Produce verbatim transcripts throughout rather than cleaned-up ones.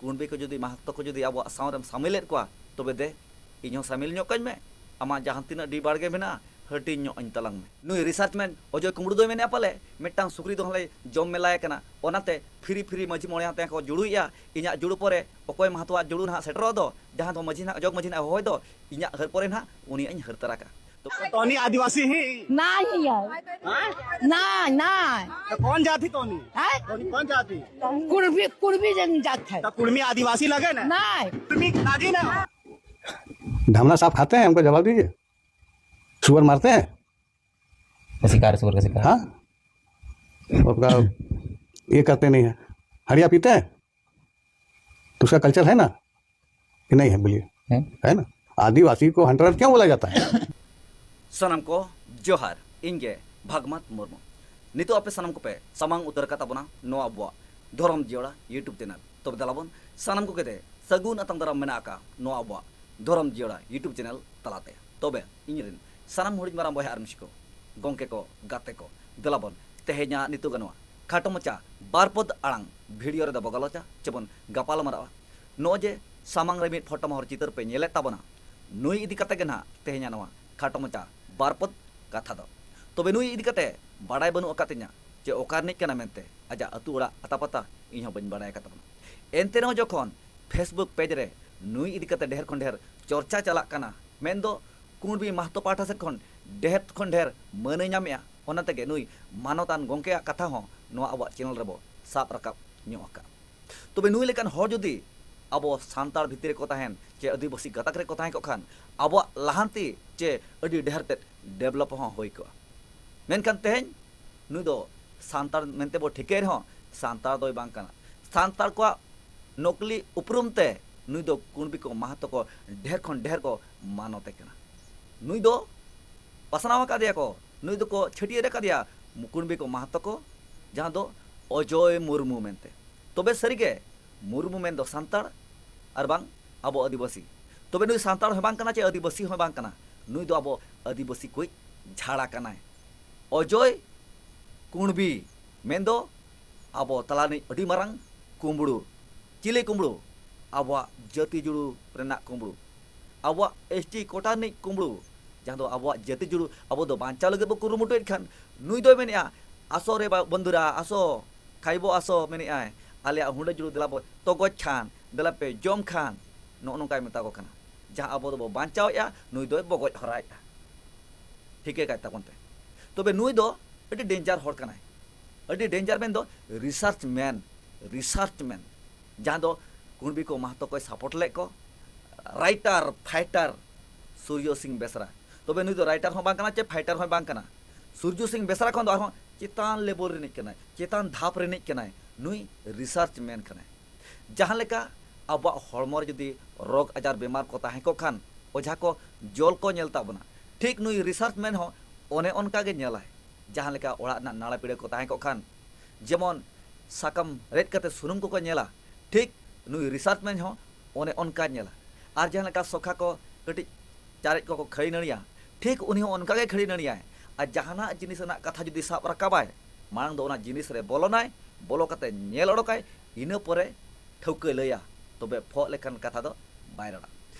ᱠᱩᱬᱵᱤ ᱠᱚ ᱡᱩᱫᱤ, ᱢᱟᱦᱟᱛᱚ ᱠᱚ ᱡᱩᱫᱤ ᱟᱵᱚᱣᱟᱜ ᱥᱟᱶ ᱨᱮᱢ ᱥᱟᱢᱤᱞᱮᱫ ᱠᱚᱣᱟ, ᱛᱚᱵᱮ ᱫᱮ, ᱤᱧ ᱦᱚᱸ ᱥᱟᱢᱤᱞ ᱧᱚᱜ ᱠᱟᱹᱧ ᱢᱮ᱾ ᱟᱢᱟᱜ ᱡᱟᱦᱟᱸ ᱛᱤᱱᱟᱹᱜ ᱰᱤ ᱵᱟᱲᱜᱮ ᱢᱮᱱᱟᱜᱼᱟ, ᱦᱟᱹᱴᱤᱧ ᱧᱚᱜ ᱟᱹᱧ ᱛᱟᱞᱟᱝ ᱢᱮ᱾ ᱱᱩᱭ ᱨᱤᱥᱟᱨᱪ ᱢᱮᱱ ᱚᱡᱚᱭ ᱠᱩᱢᱵᱽᱲᱩ ᱫᱚᱭ ᱢᱮᱱᱮᱫᱼᱟ ᱯᱟᱞᱮ ᱢᱤᱫᱴᱟᱝ ᱥᱩᱠᱨᱤ ᱫᱚ ᱦᱟᱸᱜ ᱞᱮ ᱡᱚᱢ ᱢᱮᱞᱟᱭ ᱠᱟᱱᱟ, ᱚᱱᱟᱛᱮ ᱯᱷᱤᱨᱤ ᱯᱷᱤᱨᱤ ᱢᱟᱹᱡᱷᱤ ᱢᱚᱬᱮ ᱦᱟᱛᱮ ᱠᱚ ᱡᱩᱲᱩᱭᱮᱫᱼᱟ᱾ ᱤᱧᱟᱜ ᱡᱩᱲᱩ ᱯᱚᱨᱮ ᱚᱠᱚᱭ ᱢᱟᱦᱟᱛᱚᱣᱟᱜ ᱡᱩᱲᱩ ᱱᱟᱦᱟᱜ ᱥᱮᱴᱮᱨᱚᱜ ᱫᱚ, ᱡᱟᱦᱟᱸ ᱫᱚ ᱢᱟᱹᱡᱷᱤ ᱱᱟᱦᱟᱜ, ᱡᱚᱜᱽ ᱢᱟᱹᱡᱷᱤ ᱱᱟᱦᱟᱜ ᱦᱚᱦᱚᱭ ᱫᱚ, ᱤᱧᱟᱜ ᱦᱟᱹᱨ ᱯᱚᱨᱮ ᱱᱟᱦᱟᱜ ᱩᱱᱤᱭᱟᱜ ᱤᱧ ᱦᱟᱹᱨ ᱛᱟᱨᱟ ᱠᱟᱜᱼᱟ᱾ तो टोनी आदिवासी ही? नहीं है। हाँ? नहीं, नहीं। तो कौन जाति टोनी? हैं? टोनी कौन जाति? कुणबी, कुणबी जन जात है। तो कुर्मी आदिवासी लगे ना? नहीं। कुर्मी नाजी ना? ढमना सांप खाते हैं, हमको जवाब दीजिए। सुअर मारते हैं? शिकार, सुअर का शिकार। हाँ, आपका ये करते नहीं है। हड़िया पीते हैं? तो उसका कल्चर है ना कि नहीं है? बोलिए। है। है ना? आदिवासी को हंटर क्यों बोला जाता है? ᱥᱟᱱᱟᱢ ᱠᱚ ᱡᱚᱦᱟᱨ, ᱤᱧ ᱜᱮ ᱵᱷᱟᱜᱽᱢᱟᱛ ᱢᱩᱨᱢᱩ᱾ ᱱᱤᱛᱚᱜ ᱟᱯᱮ ᱥᱟᱱᱟᱢ ᱠᱚᱯᱮ ᱥᱟᱢᱟᱝ ᱩᱛᱟᱹᱨ ᱟᱠᱟᱫ ᱛᱟᱵᱚᱱᱟ ᱱᱚᱣᱟ ᱟᱵᱚᱣᱟᱜ ᱫᱷᱚᱨᱚᱢ ᱡᱤᱭᱟᱹᱲᱟ YouTube ᱪᱮᱱᱮᱞ᱾ ᱛᱚᱵᱮ ᱫᱮᱞᱟ ᱵᱚᱱ ᱥᱟᱱᱟᱢ ᱠᱚᱜᱮ ᱛᱮ ᱥᱟᱹᱜᱩᱱ ᱟᱛᱟᱝ ᱫᱟᱨᱟᱢ ᱢᱮᱱᱟᱜ ᱟᱠᱟᱫ ᱱᱚᱣᱟ ᱟᱵᱚᱣᱟᱜ ᱫᱷᱚᱨᱚᱢ ᱡᱤᱭᱟᱹᱲᱟ YouTube ᱪᱮᱱᱮᱞ ᱛᱟᱞᱟᱛᱮ᱾ ᱛᱚᱵᱮ ᱤᱧ ᱨᱮᱱ ᱥᱟᱱᱟᱢ ᱦᱩᱰᱤᱧ ᱢᱟᱨᱟᱝ ᱵᱚᱭᱦᱟ ᱟᱨ ᱢᱤᱥᱤ ᱠᱚ, ᱜᱚᱢᱠᱮ ᱠᱚ, ᱜᱟᱛᱮ ᱠᱚ, ᱫᱮᱞᱟ ᱵᱚᱱ ᱛᱮᱦᱮᱧᱟᱜ ᱱᱤᱛᱚᱜ ᱜᱟᱱᱚᱜᱼᱟ ᱠᱷᱟᱴᱚ ᱢᱟᱪᱷᱟ ᱵᱟᱨ ᱯᱚᱫ ᱟᱲᱟᱝ ᱵᱷᱤᱰᱤᱭᱳ ᱨᱮᱫᱚ ᱵᱚ ᱜᱟᱞᱚᱪᱟ, ᱪᱮᱵᱚᱱ ᱜᱟᱯᱟᱞ ᱢᱟᱨᱟᱜᱼᱟ᱾ ᱱᱚᱜᱼᱚᱭ ᱡᱮ ᱥᱟᱢᱟᱝ ᱨᱮ ᱢᱤᱫ ᱯᱷᱳᱴᱳ ᱢᱚᱦᱚᱨ ᱪᱤᱛᱟᱹᱨ ᱯᱮ ᱧᱮᱞᱮᱫ ᱛᱟᱵᱚᱱᱟ, ᱱᱩᱭ ᱤᱫᱤ ᱠᱟᱛᱮ ᱜᱮ ᱱᱟᱦᱟᱜ ᱛᱮᱦᱮᱧᱟᱜ ᱱᱚᱣᱟ ᱠᱷᱟᱴᱚ ᱢᱟᱪᱷᱟ ᱵᱟᱨ ᱯᱚᱫ ᱠᱟᱛᱷᱟ ᱫᱚ᱾ ᱛᱚᱵᱮ ᱱᱩᱭ ᱤᱫᱤ ᱠᱟᱛᱮ ᱵᱟᱰᱟᱭ ᱵᱟᱹᱱᱩᱜ ᱟᱠᱟᱫ ᱛᱤᱧᱟ ᱡᱮ ᱚᱠᱟ ᱨᱤᱱᱤᱡ ᱠᱟᱱᱟ ᱢᱮᱱᱛᱮ, ᱟᱡᱟᱜ ᱟᱹᱛᱩ ᱚᱲᱟᱜ ᱟᱛᱟ ᱯᱟᱛᱟ ᱤᱧ ᱦᱚᱸ ᱵᱟᱹᱧ ᱵᱟᱰᱟᱭ ᱟᱠᱟᱫ ᱛᱟᱵᱚᱱᱟ᱾ ᱮᱱᱛᱮ ᱨᱮᱦᱚᱸ ᱡᱚᱠᱷᱚᱱ Facebook ᱯᱮᱡᱽ ᱨᱮ ᱱᱩᱭ ᱤᱫᱤ ᱠᱟᱛᱮ ᱰᱷᱮᱨ ᱠᱷᱚᱱ ᱰᱷᱮᱨ ᱪᱚᱨᱪᱟ ᱪᱟᱞᱟᱜ ᱠᱟᱱᱟ, ᱢᱮᱱᱫᱚ ᱠᱩᱬᱵᱤ ᱢᱟᱦᱛᱚ ᱯᱟᱦᱴᱟ ᱥᱮᱫ ᱠᱷᱚᱱ ᱰᱷᱮᱨ ᱠᱷᱚᱱ ᱰᱷᱮᱨ ᱢᱟᱹᱱᱮ ᱧᱟᱢᱮᱜᱼᱟ, ᱚᱱᱟ ᱛᱮᱜᱮ ᱱᱩᱭ ᱢᱟᱱᱚᱛᱟᱱ ᱜᱚᱢᱠᱮᱭᱟᱜ ᱠᱟᱛᱷᱟ ᱦᱚᱸ ᱱᱚᱣᱟ ᱟᱵᱚᱣᱟᱜ ᱪᱮᱱᱮᱞ ᱨᱮᱵᱚ ᱥᱟᱵ ᱨᱟᱠᱟᱵ ᱧᱚᱜ ᱟᱠᱟᱫ᱾ ᱛᱚᱵᱮ ᱱᱩᱭ ᱞᱮᱠᱟᱱ ᱦᱚᱲ ᱡᱩᱫᱤ ᱟᱵᱚ ᱥᱟᱱᱛᱟᱲ ᱵᱷᱤᱛᱤᱨ ᱨᱮᱠᱚ ᱛᱟᱦᱮᱱ ᱪᱮ ᱟᱹᱫᱤᱵᱟᱹᱥᱤ ᱜᱟᱛᱟᱠ ᱨᱮᱠᱚ ᱛᱟᱦᱮᱸ ᱠᱚᱜ ᱠᱷᱟᱱ, ᱟᱵᱚᱣᱟᱜ ᱞᱟᱦᱟᱱᱛᱤ ᱪᱮ ᱟᱹᱰᱤ ᱰᱷᱮᱨ ᱛᱮᱫ ᱰᱮᱵᱷᱞᱚᱯ ᱦᱚᱸ ᱦᱩᱭ ᱠᱚᱜᱼᱟ᱾ ᱢᱮᱱᱠᱷᱟᱱ ᱛᱮᱦᱮᱧ ᱱᱩᱭ ᱫᱚ ᱥᱟᱱᱛᱟᱲ ᱢᱮᱱᱛᱮ ᱵᱚ ᱴᱷᱤᱠᱟᱹᱭ ᱨᱮᱦᱚᱸ, ᱥᱟᱱᱛᱟᱲ ᱫᱚᱭ ᱵᱟᱝ ᱠᱟᱱᱟ᱾ ᱥᱟᱱᱛᱟᱲ ᱠᱚᱣᱟᱜ ᱱᱚᱠᱞᱤ ᱩᱯᱨᱩᱢ ᱛᱮ ᱱᱩᱭ ᱫᱚ ᱠᱩᱬᱵᱤ ᱠᱚ ᱢᱟᱦᱟᱛᱚ ᱠᱚ ᱰᱷᱮᱨ ᱠᱷᱚᱱ ᱰᱷᱮᱨ ᱠᱚ ᱢᱟᱱᱚᱛᱮ ᱠᱟᱱᱟ᱾ ᱱᱩᱭ ᱫᱚ ᱯᱟᱥᱱᱟᱣ ᱟᱠᱟᱫᱮᱭᱟ ᱠᱚ, ᱱᱩᱭ ᱫᱚᱠᱚ ᱪᱷᱟᱹᱴᱭᱟᱹᱨ ᱟᱠᱟᱫᱮᱭᱟ ᱠᱩᱬᱵᱤ ᱠᱚ ᱢᱟᱦᱟᱛᱚ ᱠᱚ, ᱡᱟᱦᱟᱸ ᱫᱚ ᱚᱡᱚᱭ ᱢᱩᱨᱢᱩ ᱢᱮᱱᱛᱮ᱾ ᱛᱚᱵᱮ ᱥᱟᱹᱨᱤᱜᱮ ᱢᱩᱨᱢᱩ ᱢᱮᱱᱫᱚ ᱥᱟᱱᱛᱟᱲ ᱟᱨ ᱵᱟᱝ ᱟᱵᱚ ᱟᱹᱫᱤᱵᱟᱹᱥᱤ᱾ ᱛᱚᱵᱮ ᱱᱩᱭ ᱥᱟᱱᱛᱟᱲ ᱦᱚᱸ ᱵᱟᱝ ᱠᱟᱱᱟ ᱪᱮ ᱟᱹᱫᱤᱵᱟᱹᱥᱤ ᱦᱚᱸ ᱵᱟᱝ ᱠᱟᱱᱟ, ᱱᱩᱭ ᱫᱚ ᱟᱵᱚ ᱟᱹᱫᱤᱵᱟᱹᱥᱤ ᱠᱚᱭᱤᱡ ᱡᱷᱟᱲᱟ ᱠᱟᱱᱟᱭ᱾ ᱚᱡᱚᱭ ᱠᱩᱬᱵᱤ ᱢᱮᱱᱫᱚ ᱟᱵᱚ ᱛᱟᱞᱟ ᱨᱤᱱᱤᱡ ᱟᱹᱰᱤ ᱢᱟᱨᱟᱝ ᱠᱩᱢᱵᱽᱲᱩ, ᱪᱤᱞᱤ ᱠᱩᱢᱵᱽᱲᱩ? ᱟᱵᱚᱣᱟᱜ ᱡᱟᱹᱛᱤ ᱡᱩᱲᱩ ᱨᱮᱱᱟᱜ ᱠᱩᱢᱵᱽᱲᱩ, ᱟᱵᱚᱣᱟᱜ ᱮᱥ ᱴᱤ ᱠᱳᱴᱟ ᱨᱤᱱᱤᱡ ᱠᱩᱢᱵᱽᱲᱩ, ᱡᱟᱦᱟᱸ ᱫᱚ ᱟᱵᱚᱣᱟᱜ ᱡᱟᱹᱛᱤ ᱡᱩᱲᱩ ᱟᱵᱚ ᱫᱚ ᱵᱟᱧᱪᱟᱣ ᱞᱟᱹᱜᱤᱫ ᱵᱚ ᱠᱩᱨᱩᱢᱩᱴᱩᱭᱮᱫ ᱠᱷᱟᱱ, ᱱᱩᱭ ᱫᱚᱭ ᱢᱮᱱᱮᱫᱼᱟ, "ᱟᱥᱚ ᱨᱮ ᱵᱟ-, ᱵᱟᱹᱱᱫᱩᱨᱟ, ᱟᱥᱚ, ᱠᱷᱟᱭᱵᱚ ᱟᱥᱚ", ᱢᱮᱱᱮᱫᱼᱟᱭ, "ᱟᱞᱮᱭᱟᱜ ᱦᱩᱰᱟᱹ ᱡᱩᱲᱩ ᱫᱮᱞᱟ ᱵᱚ ᱛᱚᱜᱚᱡ ᱠᱷᱟᱱ, ᱫᱮᱞᱟ ᱯᱮ ᱡᱚᱢ ᱠᱷᱟᱱ", ᱱᱚᱜᱼᱚ ᱱᱚᱝᱠᱟᱭ ᱢᱮᱛᱟ ᱠᱚ ᱠᱟᱱᱟ᱾ ᱡᱟᱦᱟᱸ ᱟᱵᱚ ᱫᱚᱵᱚ ᱵᱟᱧᱪᱟᱣᱮᱫᱼᱟ, ᱱᱩᱭ ᱫᱚᱭ ᱵᱚᱜᱚᱡ ᱦᱚᱨᱟᱭᱮᱫᱼᱟ᱾ ᱴᱷᱤᱠᱟᱹ ᱠᱟᱭ ᱛᱟᱵᱚᱱ ᱯᱮ᱾ ᱛᱚᱵᱮ ᱱᱩᱭ ᱫᱚ ᱟᱹᱰᱤ ᱰᱮᱧᱡᱟᱨ ᱦᱚᱲ ᱠᱟᱱᱟᱭ, ᱟᱹᱰᱤ ᱰᱮᱧᱡᱟᱨ ᱢᱮᱱᱫᱚ ᱨᱤᱥᱟᱨᱪ ᱢᱮᱱ, ᱨᱤᱥᱟᱨᱪ ᱢᱮᱱ, ᱡᱟᱦᱟᱸ ᱫᱚ ᱠᱩᱬᱵᱤ ᱠᱚ ᱢᱟᱦᱟᱛᱚ ᱠᱚᱭ ᱥᱟᱯᱳᱨᱴ ᱞᱮᱫ ᱠᱚ, ᱨᱟᱭᱴᱟᱨ, ᱯᱷᱟᱭᱴᱟᱨ ᱥᱩᱨᱡᱚ ᱥᱤᱝ ᱵᱮᱥᱨᱟ᱾ ᱛᱚᱵᱮ ᱱᱩᱭ ᱫᱚ ᱨᱟᱭᱴᱟᱨ ᱦᱚᱸ ᱵᱟᱝ ᱠᱟᱱᱟ ᱪᱮ ᱯᱷᱟᱭᱴᱟᱨ ᱦᱚᱸᱭ ᱵᱟᱝ ᱠᱟᱱᱟ᱾ ᱥᱩᱨᱡᱚ ᱥᱤᱝ ᱵᱮᱥᱨᱟ ᱠᱷᱚᱱ ᱫᱚ ᱟᱨᱦᱚᱸ ᱪᱮᱛᱟᱱ ᱞᱮᱵᱮᱞ ᱨᱤᱱᱤᱡ ᱠᱟᱱᱟᱭ, ᱪᱮᱛᱟᱱ ᱫᱷᱟᱯ ᱨᱤᱱᱤᱡ ᱠᱟᱱᱟᱭ᱾ ᱱᱩᱭ ᱨᱤᱥᱟᱨᱪ ᱢᱮᱱ ᱠᱟᱱᱟᱭ᱾ ᱡᱟᱦᱟᱸ ᱞᱮᱠᱟ ᱟᱵᱚᱣᱟᱜ ᱦᱚᱲᱢᱚ ᱨᱮ ᱡᱩᱫᱤ ᱨᱳᱜᱽ ᱟᱡᱟᱨ ᱵᱮᱢᱟᱨ ᱠᱚ ᱛᱟᱦᱮᱸ ᱠᱚᱜ ᱠᱷᱟᱱ, ᱚᱡᱷᱟ ᱠᱚ ᱡᱚᱞ ᱠᱚ ᱧᱮᱞ ᱛᱟᱵᱚᱱᱟ, ᱴᱷᱤᱠ ᱱᱩᱭ ᱨᱤᱥᱟᱨᱪ ᱢᱮᱱ ᱦᱚᱸ ᱚᱱᱮ ᱚᱱᱠᱟ ᱜᱮ ᱧᱮᱞᱟᱭ᱾ ᱡᱟᱦᱟᱸ ᱞᱮᱠᱟ ᱚᱲᱟᱜ ᱨᱮᱱᱟᱜ ᱱᱟᱲᱟ ᱯᱤᱲᱟᱹ ᱠᱚ ᱛᱟᱦᱮᱸ ᱠᱚᱜ ᱠᱷᱟᱱ, ᱡᱮᱢᱚᱱ ᱥᱟᱠᱟᱢ ᱨᱮᱫ ᱠᱟᱛᱮ ᱥᱩᱱᱩᱢ ᱠᱚᱠᱚ ᱧᱮᱞᱟ, ᱴᱷᱤᱠ ᱱᱩᱭ ᱨᱤᱥᱟᱨᱪ ᱢᱮᱱ ᱦᱚᱸ ᱚᱱᱮ ᱚᱱᱠᱟ ᱧᱮᱞᱟ᱾ ᱟᱨ ᱡᱟᱦᱟᱸ ᱞᱮᱠᱟ ᱥᱚᱠᱷᱟ ᱠᱚ ᱠᱟᱹᱴᱤᱡ ᱪᱟᱨᱮᱡ ᱠᱚᱠᱚ ᱠᱷᱟᱹᱲᱤ ᱱᱟᱹᱲᱤᱭᱟ, ᱴᱷᱤᱠ ᱩᱱᱤ ᱦᱚᱸ ᱚᱱᱠᱟ ᱜᱮ ᱠᱷᱟᱹᱲᱤ ᱱᱟᱹᱲᱤᱭᱟᱭ᱾ ᱟᱨ ᱡᱟᱦᱟᱱᱟᱜ ᱡᱤᱱᱤᱥ ᱨᱮᱱᱟᱜ ᱠᱟᱛᱷᱟ ᱡᱩᱫᱤ ᱥᱟᱵ ᱨᱟᱠᱟᱵᱟᱭ, ᱢᱟᱲᱟᱝ ᱫᱚ ᱚᱱᱟ ᱡᱤᱱᱤᱥ ᱨᱮ ᱵᱚᱞᱚᱱᱟᱭ, ᱵᱚᱞᱚ ᱠᱟᱛᱮ ᱧᱮᱞ ᱚᱰᱚᱠᱟᱭ, ᱤᱱᱟᱹ ᱯᱚᱨᱮ ᱴᱷᱟᱹᱣᱠᱟᱹ ᱞᱟᱹᱭᱟ, ᱛᱚᱵᱮ ᱯᱷᱚᱜ ᱞᱮᱠᱟᱱ ᱠᱟᱛᱷᱟ ᱫᱚ ᱵᱟᱭ ᱨᱚᱲᱟ᱾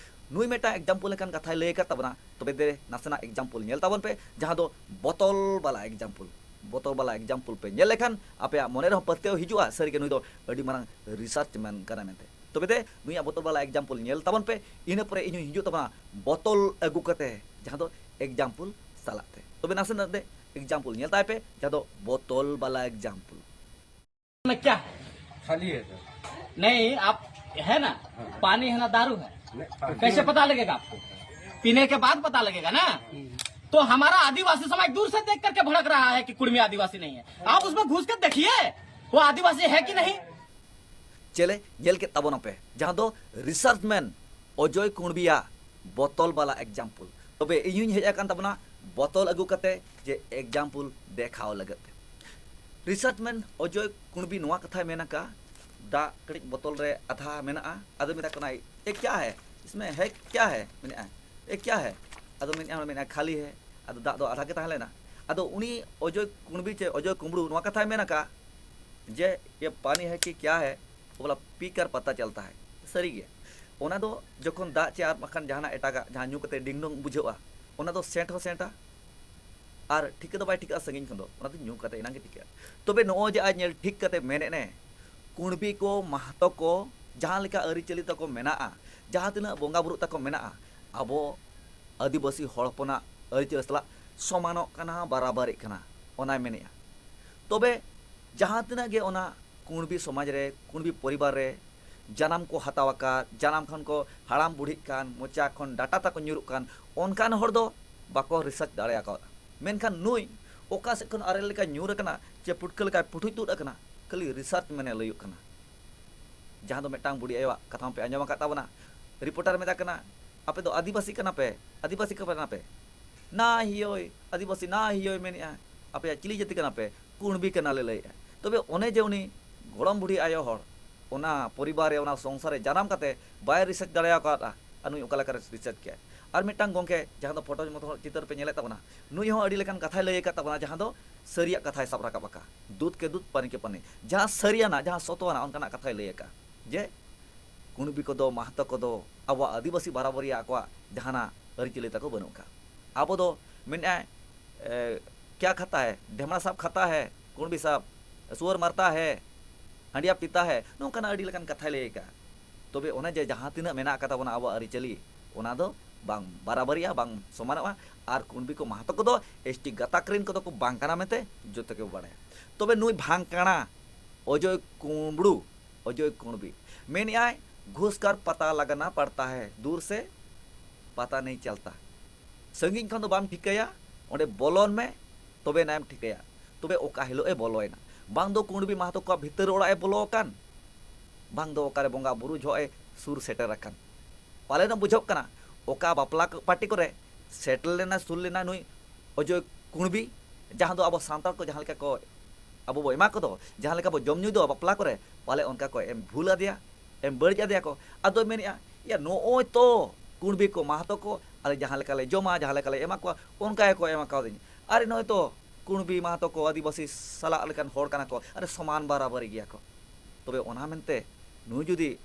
ᱱᱩᱭ ᱢᱤᱫᱴᱟᱝ ᱮᱠᱡᱟᱢᱯᱚᱞ ᱞᱮᱠᱟᱱ ᱠᱟᱛᱷᱟᱭ ᱞᱟᱹᱭ ᱟᱠᱟᱫ ᱛᱟᱵᱚᱱᱟ᱾ ᱛᱚᱵᱮ ᱫᱮ ᱱᱟᱥᱮᱱᱟᱜ ᱮᱠᱡᱟᱢᱯᱚᱞ ᱧᱮᱞ ᱛᱟᱵᱚᱱ ᱯᱮ, ᱡᱟᱦᱟᱸ ᱫᱚ ᱵᱚᱛᱚᱞ ᱵᱟᱞᱟ ᱮᱠᱡᱟᱢᱯᱚᱞ᱾ ᱵᱚᱛᱚᱞ ᱵᱟᱞᱟ ᱮᱠᱡᱟᱢᱯᱚᱞ ᱯᱮ ᱧᱮᱞ ᱞᱮᱠᱷᱟᱱ ᱟᱯᱮᱭᱟᱜ ᱢᱚᱱᱮ ᱨᱮᱦᱚᱸ ᱯᱟᱹᱛᱭᱟᱹᱣ ᱦᱤᱡᱩᱜᱼᱟ, ᱥᱟᱹᱨᱤᱜᱮ ᱱᱩᱭ ᱫᱚ ᱟᱹᱰᱤ ᱢᱟᱨᱟᱝ ᱨᱤᱥᱟᱨᱪ ᱢᱮᱱ ᱠᱟᱱᱟ ᱢᱮᱱᱛᱮ᱾ ᱛᱚᱵᱮ ᱫᱮ ᱱᱩᱭᱟᱜ ᱵᱚᱛᱚᱞ ᱵᱟᱞᱟ ᱮᱠᱡᱟᱢᱯᱚᱞ ᱧᱮᱞ ᱛᱟᱵᱚᱱ ᱯᱮ, ᱤᱱᱟᱹ ᱯᱚᱨᱮ ᱤᱧ ᱦᱚᱸᱧ ᱦᱤᱡᱩᱜ ᱛᱟᱵᱚᱱᱟ ᱵᱚᱛᱚᱞ ᱟᱹᱜᱩ ᱠᱟᱛᱮ, ᱡᱟᱦᱟᱸ ᱫᱚ ᱮᱠᱡᱟᱢᱯᱚᱞ ᱥᱟᱞᱟᱜ ᱛᱮ᱾ ᱛᱚᱵᱮ ᱱᱟᱥᱮᱱᱟᱜ ᱫᱮ ᱮᱠᱡᱟᱢᱯᱚᱞ ᱧᱮᱞ ᱛᱟᱭ ᱯᱮ, ᱡᱟᱦᱟᱸ ᱫᱚ ᱵᱚᱛᱚᱞ ᱵᱟᱞᱟ ᱮᱠᱡᱟᱢᱯᱚᱞ᱾ में क्या है? खाली है सर। नहीं, आप है ना, पानी है ना, दारू है? नहीं, पानी- कैसे पता लगेगा आपको? पीने के बाद पता लगेगा ना। तो हमारा आदिवासी समाज दूर से देख करके भड़क रहा है कि कुड़मी आदिवासी नहीं है। आप उसमें घुस कर देखिए, वो आदिवासी है कि नहीं। ᱪᱮᱞᱮ ᱧᱮᱞ ᱠᱮᱫ ᱛᱟᱵᱚᱱᱟᱯᱮ, ᱡᱟᱦᱟᱸ ᱫᱚ ᱨᱤᱥᱟᱨᱪ ᱢᱮᱱ ᱚᱡᱚᱭ ᱠᱩᱬᱵᱤᱭᱟ ᱵᱚᱛᱚᱞ ᱵᱟᱞᱟ ᱮᱠᱡᱟᱢᱯᱚᱞ᱾ ᱛᱚᱵᱮ ᱤᱧ ᱦᱚᱧ ᱦᱮᱡ ᱟᱠᱟᱱ ᱛᱟᱵᱚᱱᱟ ᱵᱚᱛᱚᱞ ᱟᱹᱜᱩ ᱠᱟᱛᱮ ᱡᱮ ᱮᱠᱡᱟᱢᱯᱚᱞ ᱫᱮᱠᱷᱟᱣ ᱞᱟᱹᱜᱤᱫ ᱛᱮ᱾ ᱨᱤᱥᱟᱨᱪ ᱢᱮᱱ ᱚᱡᱚᱭ ᱠᱩᱬᱵᱤ ᱱᱚᱣᱟ ᱠᱟᱛᱷᱟᱭ ᱢᱮᱱ ᱟᱠᱟᱫᱼᱟ, ᱫᱟᱜ ᱠᱟᱹᱴᱤᱡ ᱵᱚᱛᱚᱞ ᱨᱮ ᱟᱫᱷᱟ ᱢᱮᱱᱟᱜᱼᱟ, ᱟᱫᱚ ᱢᱮᱛᱟ ᱠᱟᱱᱟᱭ, "ᱮ ᱠᱭᱟ ᱦᱮ? ᱤᱥᱢᱮ ᱦᱮ ᱠᱭᱟ ᱦᱮ?" ᱢᱮᱱᱮᱫᱼᱟ, "ᱮ ᱠᱭᱟ ᱦᱮ?" ᱟᱫᱚ ᱢᱮᱱᱮᱫᱼᱟ, ᱢᱮᱱᱮᱫᱼᱟ, "ᱠᱷᱟᱞᱤ ᱦᱮ᱾" ᱟᱫᱚ ᱫᱟᱜ ᱫᱚ ᱟᱫᱷᱟ ᱜᱮ ᱛᱟᱦᱮᱸ ᱞᱮᱱᱟ᱾ ᱟᱫᱚ ᱩᱱᱤ ᱚᱡᱚᱭ ᱠᱩᱬᱵᱤ ᱪᱮ ᱚᱡᱚᱭ ᱠᱩᱢᱵᱽᱲᱩ ᱱᱚᱣᱟ ᱠᱟᱛᱷᱟᱭ ᱢᱮᱱ ᱟᱠᱟᱫᱼᱟ ᱡᱮ, "ᱭᱮ ᱯᱟᱱᱤ ᱦᱮ ᱠᱤ ᱠᱭᱟ ᱦᱮ?" ᱵᱚᱞᱟ ᱯᱤᱠᱟᱨ ᱯᱟᱛᱟ ᱪᱟᱞᱛᱟ ᱦᱟᱭ᱾ ᱥᱟᱹᱨᱤ ᱜᱮ, ᱚᱱᱟ ᱫᱚ ᱡᱚᱠᱷᱚᱱ ᱫᱟᱜ ᱪᱮ ᱟᱨ ᱵᱟᱠᱷᱟᱱ ᱡᱟᱦᱟᱱᱟᱜ ᱮᱴᱟᱜᱟᱜ ᱡᱟᱦᱟᱸ ᱧᱩ ᱠᱟᱛᱮ ᱰᱤᱝ ᱰᱚᱝ ᱵᱩᱡᱷᱟᱹᱜᱼᱟ, ᱚᱱᱟ ᱫᱚ ᱥᱮᱱᱴ ᱦᱚᱸ ᱥᱮᱱᱴᱟ, ᱟᱨ ᱴᱷᱤᱠᱟᱹ ᱫᱚ ᱵᱟᱭ ᱴᱷᱤᱠᱟᱹᱜᱼᱟ ᱥᱟᱺᱜᱤᱧ ᱠᱷᱚᱱ ᱫᱚ, ᱚᱱᱟ ᱫᱚ ᱧᱩ ᱠᱟᱛᱮ ᱮᱱᱟᱝ ᱜᱮ ᱴᱷᱤᱠᱟᱹᱜᱼᱟ᱾ ᱛᱚᱵᱮ ᱱᱚᱜᱼᱚᱭ ᱡᱮ ᱟᱡ ᱧᱮᱞ ᱴᱷᱤᱠ ᱠᱟᱛᱮ ᱢᱮᱱᱮᱫ ᱮ, ᱠᱩᱬᱵᱤ ᱠᱚ, ᱢᱟᱦᱛᱚ ᱠᱚ, ᱡᱟᱦᱟᱸ ᱞᱮᱠᱟ ᱟᱹᱨᱤᱪᱟᱹᱞᱤ ᱛᱟᱠᱚ ᱢᱮᱱᱟᱜᱼᱟ, ᱡᱟᱦᱟᱸ ᱛᱤᱱᱟᱹᱜ ᱵᱚᱸᱜᱟ ᱵᱩᱨᱩ ᱛᱟᱠᱚ ᱢᱮᱱᱟᱜᱼᱟ, ᱟᱵᱚ ᱟᱹᱫᱤᱵᱟᱹᱥᱤ ᱦᱚᱲ ᱦᱚᱯᱚᱱᱟᱜ ᱟᱹᱨᱤᱪᱟᱹᱞᱤ ᱥᱟᱞᱟᱜ ᱥᱚᱢᱟᱱᱚᱜ ᱠᱟᱱᱟ, ᱵᱟᱨᱟᱵᱟᱨᱤᱜ ᱠᱟᱱᱟ, ᱚᱱᱟᱭ ᱢᱮᱱᱮᱫᱼᱟ᱾ ᱛᱚᱵᱮ ᱡᱟᱦᱟᱸ ᱛᱤᱱᱟᱹᱜ ᱜᱮ ᱚᱱᱟ ᱠᱩᱬᱵᱤ ᱥᱚᱢᱟᱡᱽ ᱨᱮ, ᱠᱩᱬᱵᱤ ᱯᱚᱨᱤᱵᱟᱨ ᱨᱮ ᱡᱟᱱᱟᱢ ᱠᱚ ᱦᱟᱛᱟᱣ ᱟᱠᱟᱫ, ᱡᱟᱱᱟᱢ ᱠᱷᱚᱱ ᱠᱚ ᱦᱟᱲᱟᱢ ᱵᱩᱲᱦᱤᱜ ᱠᱟᱱ, ᱢᱚᱪᱟ ᱠᱷᱚᱱ ᱰᱟᱴᱟ ᱛᱟᱠᱚ ᱧᱩᱨᱩᱜ ᱠᱟᱱ, ᱚᱱᱠᱟᱱ ᱦᱚᱲ ᱫᱚ ᱵᱟᱠᱚ ᱨᱤᱥᱟᱨᱪ ᱫᱟᱲᱮ ᱟᱠᱟᱫᱟ᱾ ᱢᱮᱱᱠᱷᱟᱱ ᱱᱩᱭ ᱚᱠᱟ ᱥᱮᱫ ᱠᱷᱚᱱ ᱟᱨᱮᱞ ᱞᱮᱠᱟᱭ ᱧᱩᱨ ᱟᱠᱟᱱᱟ, ᱪᱮ ᱯᱩᱴᱠᱟᱹ ᱞᱮᱠᱟᱭ ᱯᱩᱴᱷᱩᱡ ᱛᱩᱫ ᱟᱠᱟᱱᱟ, ᱠᱷᱟᱹᱞᱤ ᱨᱤᱥᱟᱨᱪ ᱢᱮᱱᱮ ᱞᱟᱹᱭᱚᱜ ᱠᱟᱱᱟ᱾ ᱡᱟᱦᱟᱸ ᱫᱚ ᱢᱤᱫᱴᱟᱝ ᱵᱩᱰᱷᱤ ᱟᱭᱳᱣᱟᱜ ᱠᱟᱛᱷᱟ ᱦᱚᱸᱯᱮ ᱟᱸᱡᱚᱢ ᱟᱠᱟᱫ ᱛᱟᱵᱚᱱᱟ, ᱨᱤᱯᱳᱨᱴᱟᱨ ᱢᱮᱛᱟ ᱠᱟᱱᱟ, "ᱟᱯᱮ ᱫᱚ ᱟᱹᱫᱤᱵᱟᱹᱥᱤ ᱠᱟᱱᱟ ᱯᱮ, ᱟᱹᱫᱤᱵᱟᱹᱥᱤ ᱠᱟᱱᱟ ᱯᱮ?" "ᱱᱟ ᱦᱤᱭᱳᱭ, ᱟᱹᱫᱤᱵᱟᱹᱥᱤ ᱱᱟ ᱦᱤᱭᱳᱭ ᱢᱮᱱᱮᱫᱼᱟ, ᱟᱯᱮᱭᱟᱜ ᱪᱤᱞᱤ ᱡᱟᱹᱛᱤ ᱠᱟᱱᱟ ᱯᱮ?" "ᱠᱩᱬᱵᱤ ᱠᱟᱱᱟᱞᱮ" ᱞᱟᱹᱭᱮᱫᱼᱟ᱾ ᱛᱚᱵᱮ ᱚᱱᱮ ᱡᱮ ᱩᱱᱤ ᱜᱚᱲᱚᱢ ᱵᱩᱰᱷᱤ ᱟᱭᱳ ᱦᱚᱲ ᱚᱱᱟ ᱯᱚᱨᱤᱵᱟᱨ ᱨᱮ, ᱚᱱᱟ ᱥᱚᱝᱥᱟᱨ ᱨᱮ ᱡᱟᱱᱟᱢ ᱠᱟᱛᱮ ᱵᱟᱭ ᱨᱤᱥᱟᱨᱪ ᱫᱟᱲᱮ ᱟᱠᱟᱫᱼᱟ, ᱟᱨ ᱱᱩᱭ ᱚᱠᱟ ᱞᱮᱠᱟᱨᱮ ᱨᱤᱥᱟᱨᱪ ᱠᱮᱫᱼᱟ? ᱟᱨ ᱢᱤᱫᱴᱟᱝ ᱜᱚᱢᱠᱮ, ᱡᱟᱦᱟᱸ ᱫᱚ ᱯᱷᱳᱴᱳ ᱢᱚᱛᱚ ᱪᱤᱛᱟᱹᱨ ᱯᱮ ᱧᱮᱞᱮᱫ ᱛᱟᱵᱚᱱᱟ, ᱱᱩᱭ ᱦᱚᱸ ᱟᱹᱰᱤ ᱞᱮᱠᱟᱱ ᱠᱟᱛᱷᱟᱭ ᱞᱟᱹᱭ ᱟᱠᱟᱫ ᱛᱟᱵᱚᱱᱟ, ᱡᱟᱦᱟᱸ ᱫᱚ ᱥᱟᱹᱨᱤᱭᱟᱜ ᱠᱟᱛᱷᱟᱭ ᱥᱟᱵ ᱨᱟᱠᱟᱵ ᱟᱠᱟᱫᱼᱟ, ᱫᱩᱫᱷ ᱠᱮ ᱫᱩᱫᱷ, ᱯᱟᱱᱤ ᱠᱮ ᱯᱟᱱᱤ, ᱡᱟᱦᱟᱸ ᱥᱟᱹᱨᱤᱭᱟᱱᱟᱜ, ᱡᱟᱦᱟᱸ ᱥᱚᱛᱚᱣᱟᱱᱟᱜ, ᱚᱱᱠᱟᱱᱟᱜ ᱠᱟᱛᱷᱟᱭ ᱞᱟᱹᱭ ᱟᱠᱟᱫᱼᱟ᱾ ᱡᱮ ᱠᱩᱬᱵᱤ ᱠᱚᱫᱚ, ᱢᱟᱦᱛᱚ ᱠᱚᱫᱚ ᱟᱵᱚᱣᱟᱜ ᱟᱹᱫᱤᱵᱟᱹᱥᱤ ᱵᱟᱨᱟᱵᱟᱹᱨᱤᱭᱟᱜ ᱟᱠᱚᱣᱟᱜ ᱡᱟᱦᱟᱱᱟᱜ ᱟᱹᱨᱤᱪᱟᱹᱞᱤ ᱛᱟᱠᱚ ᱵᱟᱹᱱᱩᱜ ᱟᱠᱟᱫ᱾ ᱟᱵᱚ ᱫᱚ ᱢᱮᱱᱮᱫᱼᱟᱭ, ᱮ, "ᱠᱭᱟ ᱠᱷᱟᱛᱟ ᱦᱮ? ᱰᱷᱮᱢᱲᱟ ᱥᱟᱵ ᱠᱷᱟᱛᱟ ᱦᱮ, ᱠᱩᱬᱵᱤ ᱥᱟᱵ ᱥᱩᱣᱟᱹᱨ ᱢᱟᱨᱛᱟ ᱦᱮ, ᱦᱟᱺᱰᱤᱭᱟ ᱯᱤᱛᱟ ᱦᱮ", ᱱᱚᱝᱠᱟᱱᱟᱜ ᱟᱹᱰᱤ ᱞᱮᱠᱟᱱ ᱠᱟᱛᱷᱟᱭ ᱞᱟᱹᱭ ᱟᱠᱟᱫᱼᱟ᱾ ᱛᱚᱵᱮ ᱚᱱᱮ ᱡᱮ ᱡᱟᱦᱟᱸ ᱛᱤᱱᱟᱹᱜ ᱢᱮᱱᱟᱜ ᱟᱠᱟᱫ ᱛᱟᱵᱚᱱᱟ ᱟᱵᱚᱣᱟᱜ ᱟᱹᱨᱤᱪᱟᱹᱞᱤ, ᱚᱱᱟ ᱫᱚ ᱵᱟᱝ ᱵᱟᱨᱟᱵᱟᱹᱨᱤᱜᱼᱟ, ᱵᱟᱝ ᱥᱚᱢᱟᱱᱚᱜᱼᱟ᱾ ᱟᱨ ᱠᱩᱬᱵᱤ ᱠᱚ, ᱢᱟᱦᱛᱚ ᱠᱚᱫᱚ ᱮᱥ ᱴᱤ ᱜᱟᱛᱟᱠ ᱨᱮᱱ ᱠᱚᱫᱚ ᱠᱚ ᱵᱟᱝ ᱠᱟᱱᱟ ᱢᱮᱱᱛᱮ ᱡᱚᱛᱚ ᱜᱮᱵᱚ ᱵᱟᱲᱟᱭᱟ᱾ ᱛᱚᱵᱮ ᱱᱩᱭ ᱵᱷᱟᱝ ᱠᱟᱬᱟ ᱚᱡᱚᱭ ᱠᱩᱢᱵᱽᱲᱩ, ᱚᱡᱚᱭ ᱠᱩᱬᱵᱤ ᱢᱮᱱᱮᱫᱼᱟᱭ, "ᱜᱷᱩᱥᱠᱟᱨ ᱯᱟᱛᱟ ᱞᱟᱜᱟᱱᱟ ᱯᱟᱲᱛᱟ ᱦᱮ, ᱫᱩᱨ ᱥᱮ ᱯᱟᱛᱟ ᱱᱮᱭ ᱪᱟᱞᱛᱟ", ᱥᱟᱺᱜᱤᱧ ᱠᱷᱚᱱ ᱫᱚ ᱵᱟᱢ ᱴᱷᱤᱠᱟᱹᱭᱟ, ᱚᱸᱰᱮ ᱵᱚᱞᱚᱱ ᱢᱮ, ᱛᱚᱵᱮ ᱱᱟᱭᱮᱢ ᱴᱷᱤᱠᱟᱹᱭᱟ᱾ ᱛᱚᱵᱮ ᱚᱠᱟ ᱦᱤᱞᱳᱜ ᱮ ᱵᱚᱞᱚᱭᱮᱱᱟ? ᱵᱟᱝ ᱫᱚ ᱠᱩᱬᱵᱤ ᱢᱟᱦᱛᱚ ᱠᱚᱣᱟᱜ ᱵᱷᱤᱛᱟᱹᱨ ᱚᱲᱟᱜ ᱮ ᱵᱚᱞᱚ ᱟᱠᱟᱱ, ᱵᱟᱝ ᱫᱚ ᱚᱠᱟᱨᱮ ᱵᱚᱸᱜᱟ ᱵᱩᱨᱩ ᱡᱚᱦᱚᱜ ᱮ ᱥᱩᱨ ᱥᱮᱴᱮᱨ ᱟᱠᱟᱱ᱾ ᱯᱟᱞᱮᱱ ᱮᱢ ᱵᱩᱡᱷᱟᱹᱣ ᱠᱟᱱᱟ, ᱚᱠᱟ ᱵᱟᱯᱞᱟ ᱠᱚ, ᱯᱟᱨᱴᱤ ᱠᱚᱨᱮ ᱥᱮᱴᱮᱨ ᱞᱮᱱᱟ, ᱥᱩᱨ ᱞᱮᱱᱟ ᱱᱩᱭ ᱚᱡᱚᱭ ᱠᱩᱬᱵᱤ, ᱡᱟᱦᱟᱸ ᱫᱚ ᱟᱵᱚ ᱥᱟᱱᱛᱟᱲ ᱠᱚ ᱡᱟᱦᱟᱸ ᱞᱮᱠᱟ ᱠᱚ, ᱟᱵᱚ ᱵᱚ ᱮᱢᱟ ᱠᱚᱫᱚ, ᱡᱟᱦᱟᱸ ᱞᱮᱠᱟ ᱵᱚ ᱡᱚᱢ ᱧᱩᱭ ᱫᱚ ᱵᱟᱯᱞᱟ ᱠᱚᱨᱮ, ᱯᱟᱞᱮ ᱚᱱᱠᱟ ᱠᱚ ᱮᱢ ᱵᱷᱩᱞ ᱟᱫᱮᱭᱟ, ᱮᱢ ᱵᱟᱹᱲᱤᱡ ᱟᱫᱮᱭᱟ ᱠᱚ᱾ ᱟᱫᱚᱭ ᱢᱮᱱᱮᱫᱼᱟ, "ᱭᱟ, ᱱᱚᱜᱼᱚᱭ ᱛᱚ ᱠᱩᱬᱵᱤ ᱠᱚ, ᱢᱟᱦᱛᱚ ᱠᱚ, ᱟᱞᱮ ᱡᱟᱦᱟᱸ ᱞᱮᱠᱟ ᱞᱮ ᱡᱚᱢᱟ, ᱡᱟᱦᱟᱸ ᱞᱮᱠᱟ ᱞᱮ ᱮᱢᱟ ᱠᱚᱣᱟ, ᱚᱱᱠᱟ ᱜᱮᱠᱚ ᱮᱢ ᱠᱟᱣᱫᱤᱧᱟ᱾ ᱟᱨ ᱱᱚᱜᱼᱚᱭ ᱛᱚ ᱠᱩᱬᱵᱤ, ᱢᱟᱦᱛᱚ ᱠᱚ, ᱟᱹᱫᱤᱵᱟᱹᱥᱤ ᱥᱟᱞᱟᱜ ᱞᱮᱠᱟᱱ ᱦᱚᱲ ᱠᱟᱱᱟ ᱠᱚ, ᱟᱨ ᱥᱚᱢᱟᱱ ᱵᱟᱨᱟᱵᱟᱨᱤ ᱜᱮᱭᱟ ᱠᱚ᱾" ᱛᱚᱵᱮ ᱚᱱᱟ ᱢᱮᱱᱛᱮ ᱱᱩᱭ ᱡᱩᱫᱤ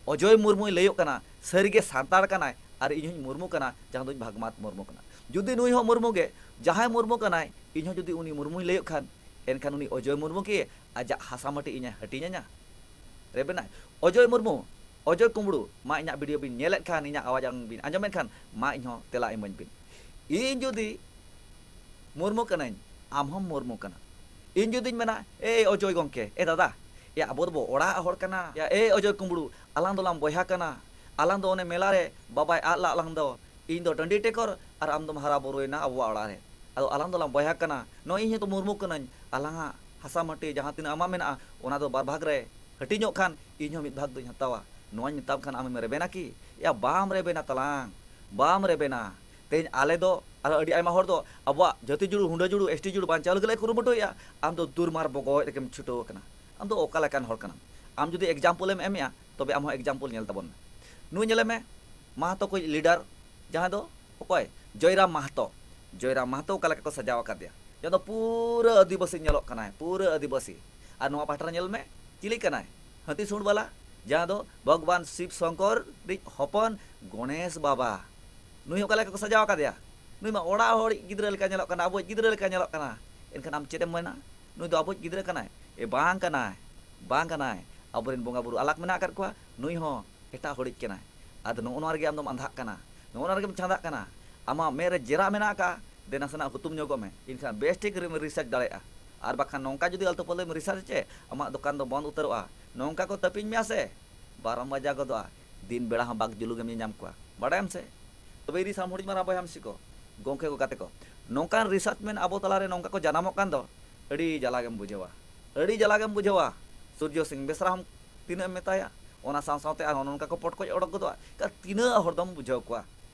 ᱚᱡᱚᱭ ᱢᱩᱨᱢᱩᱭ ᱞᱟᱹᱭᱚᱜ ᱠᱟᱱᱟ, ᱥᱟᱹᱨᱤᱜᱮ ᱥᱟᱱᱛᱟᱲ ᱠᱟᱱᱟᱭ ᱟᱨ ᱤᱧ ᱦᱚᱸᱧ ᱢᱩᱨᱢᱩ ᱠᱟᱱᱟ, ᱡᱟᱦᱟᱸ ᱫᱚᱧ ᱵᱷᱟᱜᱽᱢᱟᱛ ᱢᱩᱨᱢᱩ ᱠᱟᱱᱟ, ᱡᱩᱫᱤ ᱱᱩᱭ ᱦᱚᱸ ᱢᱩᱨᱢᱩ ᱜᱮ, ᱡᱟᱦᱟᱸᱭ ᱢᱩᱨᱢᱩ ᱠᱟᱱᱟᱭ, ᱤᱧ ᱦᱚᱸ ᱡᱩᱫᱤ ᱩᱱᱤ ᱢᱩᱨᱢᱩᱧ ᱞᱟᱹᱭᱚᱜ ᱠᱷᱟᱱ, ᱮᱱᱠᱷᱟᱱ ᱩᱱᱤ ᱚᱡᱚᱭ ᱢᱩᱨᱢᱩ ᱠᱤ ᱟᱡᱟᱜ ᱦᱟᱥᱟ ᱢᱟᱹᱴᱤ ᱤᱧᱮ ᱦᱟᱹᱴᱤᱧᱟᱹᱧᱟ? ᱨᱮᱵᱮᱱᱟᱭ᱾ ᱚᱡᱚᱭ ᱢᱩᱨᱢᱩ, ᱚᱡᱚᱭ ᱠᱩᱢᱵᱽᱲᱩ, ᱢᱟ ᱤᱧᱟᱹᱜ ᱵᱷᱤᱰᱤᱭᱳ ᱵᱤᱱ ᱧᱮᱞᱮᱫ ᱠᱷᱟᱱ, ᱤᱧᱟᱹᱜ ᱟᱣᱟᱡ ᱟᱲᱟᱝ ᱵᱤᱱ ᱟᱸᱡᱚᱢᱮᱫ ᱠᱷᱟᱱ, ᱢᱟ ᱤᱧ ᱦᱚᱸ ᱛᱮᱞᱟ ᱤᱢᱟᱹᱧ ᱵᱤᱱ᱾ ᱤᱧ ᱡᱩᱫᱤ ᱢᱩᱨᱢᱩ ᱠᱟᱹᱱᱟᱹᱧ, ᱟᱢ ᱦᱚᱸᱢ ᱢᱩᱨᱢᱩ ᱠᱟᱱᱟ᱾ ᱤᱧ ᱡᱩᱫᱤᱧ ᱢᱮᱱᱟ, "ᱮᱭ ᱚᱡᱚᱭ ᱜᱚᱢᱠᱮ, ᱮ ᱫᱟᱫᱟ, ᱮ ᱟᱵᱚ ᱫᱚᱵᱚ ᱚᱲᱟᱜ ᱦᱚᱲ ᱠᱟᱱᱟ, ᱭᱟ ᱮᱭ ᱚᱡᱚᱭ ᱠᱩᱢᱵᱽᱲᱩ, ᱟᱞᱟᱝ ᱫᱚᱞᱟᱝ ᱵᱚᱭᱦᱟ ᱠᱟᱱᱟ, ᱟᱞᱟᱝ ᱫᱚ ᱚᱱᱮ ᱢᱮᱞᱟ ᱨᱮ ᱵᱟᱵᱟᱭ ᱟᱫ ᱞᱟᱜ ᱞᱟᱝ ᱫᱚ, ᱤᱧ ᱫᱚ ᱰᱟᱹᱰᱤ ᱴᱮᱠᱚᱨ ᱟᱨ ᱟᱢ ᱫᱚᱢ ᱦᱟᱨᱟ ᱵᱩᱨᱩᱭᱮᱱᱟ ᱟᱵᱚᱣᱟᱜ ᱚᱲᱟᱜ ᱨᱮ, ᱟᱫᱚ ᱟᱞᱟᱝ ᱫᱚᱞᱟᱝ ᱵᱚᱭᱦᱟ ᱠᱟᱱᱟ, ᱱᱚᱜᱼᱚᱭ ᱤᱧ ᱦᱚᱸᱛᱚ ᱢᱩᱨᱢᱩ ᱠᱟᱹᱱᱟᱹᱧ, ᱟᱞᱟᱝᱟᱜ ᱦᱟᱥᱟ ᱢᱟᱹᱴᱤ ᱡᱟᱦᱟᱸ ᱛᱤᱱᱟᱹᱜ ᱟᱢᱟᱜ ᱢᱮᱱᱟᱜᱼᱟ, ᱚᱱᱟ ᱫᱚ ᱵᱟᱨ ᱵᱷᱟᱜᱽ ᱨᱮ ᱦᱟᱹᱴᱤᱧᱚᱜ ᱠᱷᱟᱱ ᱤᱧ ᱦᱚᱸ ᱢᱤᱫ ᱵᱷᱟᱜᱽ ᱫᱚᱧ ᱦᱟᱛᱟᱣᱟ", ᱱᱚᱣᱟᱧ ᱢᱮᱛᱟᱢ ᱠᱷᱟᱱ ᱟᱢᱮᱢ ᱨᱮᱵᱮᱱᱟ ᱠᱤ? ᱭᱟ ᱵᱟᱢ ᱨᱮᱵᱮᱱᱟ ᱛᱟᱞᱟᱝ, ᱵᱟᱢ ᱨᱮᱵᱮᱱᱟ᱾ ᱛᱮᱦᱮᱧ ᱟᱞᱮ ᱫᱚ ᱟᱨ ᱟᱹᱰᱤ ᱟᱭᱢᱟ ᱦᱚᱲ ᱫᱚ ᱟᱵᱚᱣᱟᱜ ᱡᱟᱹᱛᱤ ᱡᱩᱲᱩ, ᱦᱩᱸᱰᱟᱹ ᱡᱩᱲᱩ, ᱮᱥ ᱴᱤ ᱡᱩᱲᱩ ᱵᱟᱧᱪᱟᱣ ᱞᱟᱹᱜᱤᱫ ᱞᱮ ᱠᱩᱨᱩᱢᱩᱴᱩᱭᱮᱫᱼᱟ᱾ ᱟᱢ ᱫᱚ ᱫᱩᱨᱢᱟᱨ ᱵᱚᱜᱚᱡ ᱨᱮᱜᱮᱢ ᱪᱷᱩᱴᱟᱹᱣ ᱟᱠᱟᱱᱟ᱾ ᱟᱢ ᱫᱚ ᱚᱠᱟ ᱞᱮᱠᱟᱱ ᱦᱚᱲ ᱠᱟᱱᱟᱢ? ᱟᱢ ᱡᱩᱫᱤ ᱮᱠᱡᱟᱢᱯᱚᱞ ᱮᱢ ᱮᱢᱮᱜᱼᱟ, ᱛᱚᱵᱮ ᱟᱢ ᱦᱚᱸ ᱮᱠᱡᱟᱢᱯᱚᱞ ᱧᱮᱞ ᱛᱟᱵᱚᱱ ᱢᱮ᱾ ᱱᱩᱭ ᱧᱮᱞᱮ ᱢᱮ, ᱢᱟᱦᱟᱛᱚ ᱠᱚᱭᱤᱡ ᱞᱤᱰᱟᱨ, ᱡᱟᱦᱟᱸᱭ ᱫᱚ ᱚᱠᱚᱭ? ᱡᱚᱭᱨᱟᱢ ᱢᱟᱦᱟᱛᱚ᱾ ᱡᱚᱭᱨᱟᱢ ᱢᱟᱦᱟᱛᱚ ᱚᱠᱟ ᱞᱮᱠᱟ ᱠᱚ ᱥᱟᱡᱟᱣ ᱟᱠᱟᱫᱮᱭᱟ, ᱡᱟᱦᱟᱸ ᱫᱚ ᱯᱩᱨᱟᱹ ᱟᱹᱫᱤᱵᱟᱹᱥᱤ ᱧᱮᱞᱚᱜ ᱠᱟᱱᱟᱭ, ᱯᱩᱨᱟᱹ ᱟᱹᱫᱤᱵᱟᱹᱥᱤ᱾ ᱟᱨ ᱱᱚᱣᱟ ᱯᱟᱦᱴᱟ ᱨᱮ ᱧᱮᱞ ᱢᱮ, ᱪᱤᱞᱤ ᱠᱟᱱᱟᱭ? ᱦᱟᱹᱛᱤ ᱥᱩᱸᱲ ᱵᱟᱞᱟ, ᱡᱟᱦᱟᱸ ᱫᱚ ᱵᱷᱚᱜᱽᱵᱟᱱ ᱥᱤᱵ ᱥᱚᱝᱠᱚᱨ ᱨᱤᱡ ᱦᱚᱯᱚᱱ ᱜᱚᱬᱮᱥ ᱵᱟᱵᱟ᱾ ᱱᱩᱭ ᱚᱠᱟ ᱞᱮᱠᱟ ᱠᱚ ᱥᱟᱡᱟᱣ ᱟᱠᱟᱫᱮᱭᱟ? ᱱᱩᱭ ᱢᱟ ᱚᱲᱟᱜ ᱦᱚᱲᱤᱡ ᱜᱤᱫᱽᱨᱟᱹ ᱞᱮᱠᱟ ᱧᱮᱞᱚᱜ ᱠᱟᱱᱟ, ᱟᱵᱚᱭᱤᱡ ᱜᱤᱫᱽᱨᱟᱹ ᱞᱮᱠᱟ ᱧᱮᱞᱚᱜ ᱠᱟᱱᱟ᱾ ᱮᱱᱠᱷᱟᱱ ᱟᱢ ᱪᱮᱫ ᱮᱢ ᱢᱮᱱᱟ? ᱱᱩᱭ ᱫᱚ ᱟᱵᱚᱭᱤᱡ ᱜᱤᱫᱽᱨᱟᱹ ᱠᱟᱱᱟᱭ? ᱮ, ᱵᱟᱝ ᱠᱟᱱᱟᱭ, ᱵᱟᱝ ᱠᱟᱱᱟᱭ᱾ ᱟᱵᱚᱨᱮᱱ ᱵᱚᱸᱜᱟ ᱵᱩᱨᱩ ᱟᱞᱟᱜᱽ ᱢᱮᱱᱟᱜ ᱟᱠᱟᱫ ᱠᱚᱣᱟ, ᱱᱩᱭ ᱦᱚᱸ ᱮᱴᱟᱜ ᱦᱚᱲᱤᱡ ᱠᱟᱱᱟᱭ᱾ ᱟᱫᱚ ᱱᱚᱜᱼᱚ ᱱᱚᱣᱟ ᱨᱮᱜᱮ ᱟᱢ ᱫᱚᱢ ᱟᱸᱫᱷᱟᱜ ᱠᱟᱱᱟ, ᱱᱚᱜᱼᱚ ᱱᱚᱣᱟ ᱨᱮᱜᱮᱢ ᱪᱷᱟᱸᱫᱟᱜ ᱠᱟᱱᱟ᱾ ᱟᱢᱟᱜ ᱢᱮᱫ ᱨᱮ ᱡᱮᱨᱟ ᱢᱮᱱᱟᱜ ᱟᱠᱟᱫᱼᱟ, ᱫᱮ ᱱᱟᱥᱮᱱᱟᱜ ᱦᱩᱛᱩᱢ ᱧᱚᱜᱚᱜ ᱢᱮ, ᱮᱱᱠᱷᱟᱱ ᱵᱮᱥ ᱴᱷᱤᱠ ᱨᱤᱥᱟᱨᱪ ᱫᱟᱲᱮᱭᱟᱜᱼᱟ᱾ ᱟᱨ ᱵᱟᱠᱷᱟᱱ ᱱᱚᱝᱠᱟ ᱡᱩᱫᱤ ᱟᱞᱛᱩ ᱯᱷᱟᱞᱛᱩᱢ ᱨᱤᱥᱟᱨᱪ ᱪᱮ, ᱟᱢᱟᱜ ᱫᱚᱠᱟᱱ ᱫᱚ ᱵᱚᱱᱫ ᱩᱛᱟᱹᱨᱚᱜᱼᱟ᱾ ᱱᱚᱝᱠᱟ ᱠᱚ ᱛᱟᱹᱯᱤᱧ ᱢᱮᱭᱟ ᱥᱮ, ᱵᱟᱨᱚ ᱵᱟᱡᱟᱣ ᱜᱚᱫᱚᱜᱼᱟ, ᱫᱤᱱ ᱵᱮᱲᱟ ᱦᱚᱸ ᱵᱟᱠ ᱡᱩᱞᱩᱜ ᱮᱢ ᱧᱮᱧᱟᱢ ᱠᱚᱣᱟ, ᱵᱟᱲᱟᱭᱟᱢ ᱥᱮ? ᱛᱚᱵᱮ ᱤᱨᱤ ᱥᱟᱢ ᱦᱩᱰᱤᱧ ᱢᱟᱨᱟᱝ ᱵᱚᱭᱦᱟ ᱢᱤᱥᱤ ᱠᱚ, ᱜᱚᱢᱠᱮ ᱠᱚ, ᱜᱟᱛᱮ ᱠᱚ, ᱱᱚᱝᱠᱟᱱ ᱨᱤᱥᱟᱨᱪ ᱢᱮᱱ ᱟᱵᱚ ᱛᱟᱞᱟᱨᱮ ᱱᱚᱝᱠᱟ ᱠᱚ ᱡᱟᱱᱟᱢᱚᱜ ᱠᱟᱱ ᱫᱚ, ᱟᱹᱰᱤ ᱡᱟᱞᱟ ᱜᱮᱢ ᱵᱩᱡᱷᱟᱹᱣᱟ, ᱟᱹᱰᱤ ᱡᱟᱞᱟ ᱜᱮᱢ ᱵᱩᱡᱷᱟᱹᱣᱟ᱾ ᱥᱩᱨᱡᱚ ᱥᱤᱝ ᱵᱮᱥᱨᱟ ᱦᱚᱸ ᱛᱤᱱᱟᱹᱜ ᱮᱢ ᱢᱮᱛᱟᱭᱟ, ᱚᱱᱟ ᱥᱟᱶ ᱥᱟᱶᱛᱮ ᱟᱨᱦᱚᱸ ᱱᱚᱝᱠᱟ ᱠᱚ ᱯᱚᱴᱠᱚᱡ ᱚᱰᱚᱠ ᱜᱚᱫᱚᱜᱼᱟ᱾ ᱮᱱᱠᱷᱟᱱ ᱛᱤᱱᱟᱹᱜ ᱦᱚᱲ ᱫᱚᱢ ᱵᱩᱡᱷᱟᱹᱣ ᱠᱚᱣᱟ?